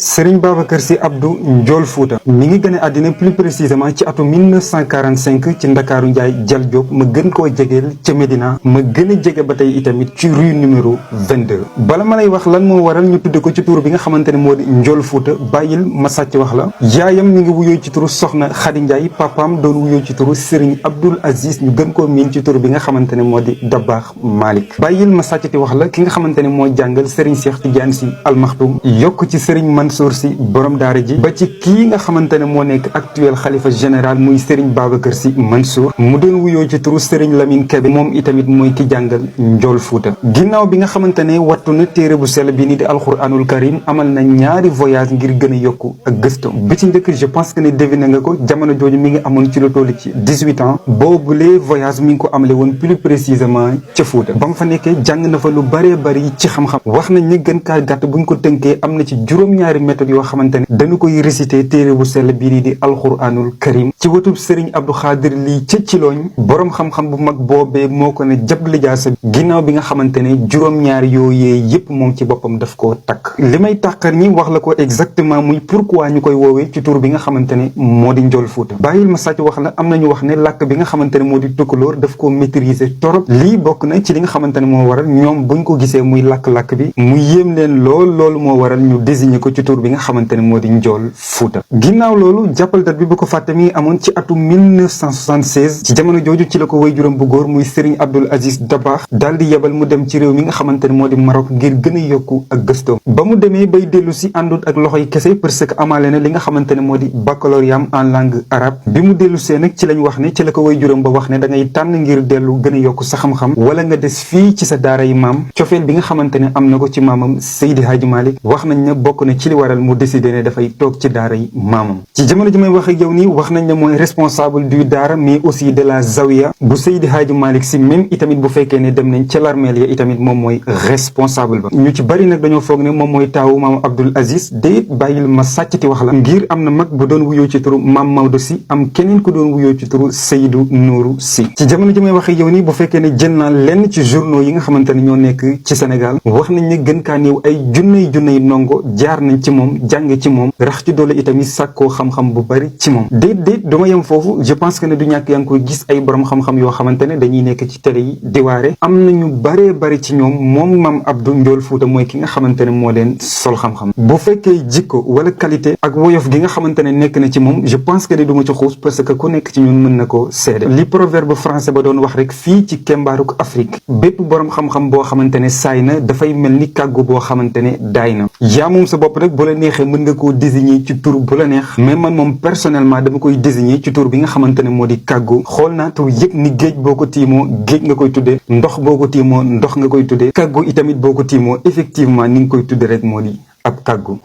Serigne Babacar Sy Abdou Ndiol Fouta mi ngi gën a àddina plus précisément ci atum 1945 ci Ndakaaru Njaay Jal Diop ma gën koo jegeel ca Médina ma gën a jege ba tey itamit ci rue numéro 22. bala ma lay wax lan moo waral ñu tudde ko ci tur bi nga xamante ne moo di Ndiol Fouta bàyyil ma sàcc wax la yaayam mi ngi wuyoo ci turu Soxna Xadi Njaay papaam doon wuyoo ci turu Serigne Abdoul Aziz ñu gën koo miin ci tur bi nga xamante ne moo di Dabakh Malick. bàyyil ma sàccati wax la ki nga xamante ne moo jàngal Serigne Cheikh Tidiane Sy Al Maktoum yokk ci Serigne Mansour Sy borom daara ji ba ci kii nga xamante ne moo nekk actuel xalifa général muy Serigne Babacar Sy Mansour mu doon wuyoo ci turu Serigne Lamine Kébé moom itamit mooy ki jàngal Ndiol Fouta. ginnaaw bi nga xamante ne wattu na téere bu sell bi ni di alquranul karim amal na ñaari voyage ngir gën a yokku ak gëstu bi ci njëkk je pense que ne deviné nga ko jamono jooju mi ngi amoon ci lu toll ci 18 ans boobulee voyage mi ngi ko amale woon plus précisément ca Fouta ba mu fa nekkee jàng na fa lu bëree bëri ci xam-xam wax nañ ne gën kaa gàtt buñ ko tënkee am na ci juróom-ñaari méthode yoo xamante ne dañu koy réciter téere bu sell bii nii di alquranul karim ci watub Serigne Abdou Khadir lii ci looñ boroom xam-xam bu mag boobee moo ko ne jab lijaasa ginnaaw bi nga xamante ne juróom-ñaari yooyee yépp moom ci boppam daf koo takk li may tàqar ñi wax la ko exactement muy pourquoi ñu koy woowee ci tur bi nga xamante ne moo di Ndiol Fouta bàyyil ma sàcc wax la am nañu wax ne làkk bi nga xamante ne moo di tukulóor daf koo maîtriser torop lii bokk na ci li nga xamante ne moo waral ñoom buñ ko gisee muy làkk-làkk bi mu yéem leen loolu moo waral ñu désigné ko ci tur bi nga xamante ne moo di Ndiol Fouta. ginnaaw loolu jàppal dat bi bu ko fàtte mi amoon ci atum 1976 ci jamono jooju ci la ko way juróom bu góor muy Serigne Abdoul Aziz Dabakh daal di yebal mu dem ci réew mi nga xamante ne moo di Maroc ngir gën a yokku ak gëstoom ba mu demee bay dellu si àndut ak loxoy kese parce que amaale na li nga xamante ne moo di baccalauréat en langue arabe bi mu dellu see nag ci lañ wax ne ci la ko way juróom ba wax ne da ngay tànn ngir dellu gën a yokku sa xam-xam wala nga des fii ci sa daara yi maam cofeel bi nga xamante ne am na ko ci maamam Seydi Hadji Malick wax nañ ne bokk na ci li waral mu décidé ne dafay toog ci daara yi maamam ci jamono ji may wax ak yow nii wax nañ ne mooy responsable du daara mais aussi de la zawiya bu Seydi Hadji Malick si même itamit bu fekkee ne dem nañ ca l'armeel ya itamit moom mooy responsable ba ñu ci bari nag dañoo foog ne moom mooy taawu maam Abdoul Aziz déet bàyyil ma sàccati wax la ngir am na mag bu doon wuyoo ci turu maam Maodo si am keneen ku doon wuyoo ci turu Seydou Nourou si ci jamono ji may wax ak yow nii bu fekkee ne jël naa lenn ci journaux yi nga xamante ne ñoo nekk ci Sénégal wax nañ ne gën kaa néew ay junney ndongo jaar nañ ci moom jàng ci moom rax ci doole itamit sàkkoo xam-xam bu bari ci moom déet duma yem foofu je pense que ne du ñàkk yaa ngi koy gis ay borom xam-xam yoo xamante ne dañuy nekk ci télé yi di waare am nañu baree bari ci ñoom moom maam Abdou Ndiol Fouta mooy ki nga xamante ne moo leen sol xam-xam bu fekkee jikko wala qualité ak woyof gi nga xamante ne nekk na ci moom je pense que ne du ma ci xuus parce que ku nekk ci ñun mën na koo seede li proverbe français ba doon wax rek fii ci kembaaruk Afrique bépp borom xam-xam boo xamante ne saay na dafay mel ni kàggu boo xamante ne daay na yaa moom sa bopp rek bu la neexee mën nga koo désigner ci tur bu la neex mais man moom personnellement dama koy désigner ci tur bi nga xamante ne moo di kàggu xool naa tur yëg ni géej boo ko tiimoo géej nga koy tuddee ndox boo ko tiimoo ndox nga koy tuddee kàggu itamit boo ko tiimoo effectivement ni nga koy tudde rek moo di ab kàggu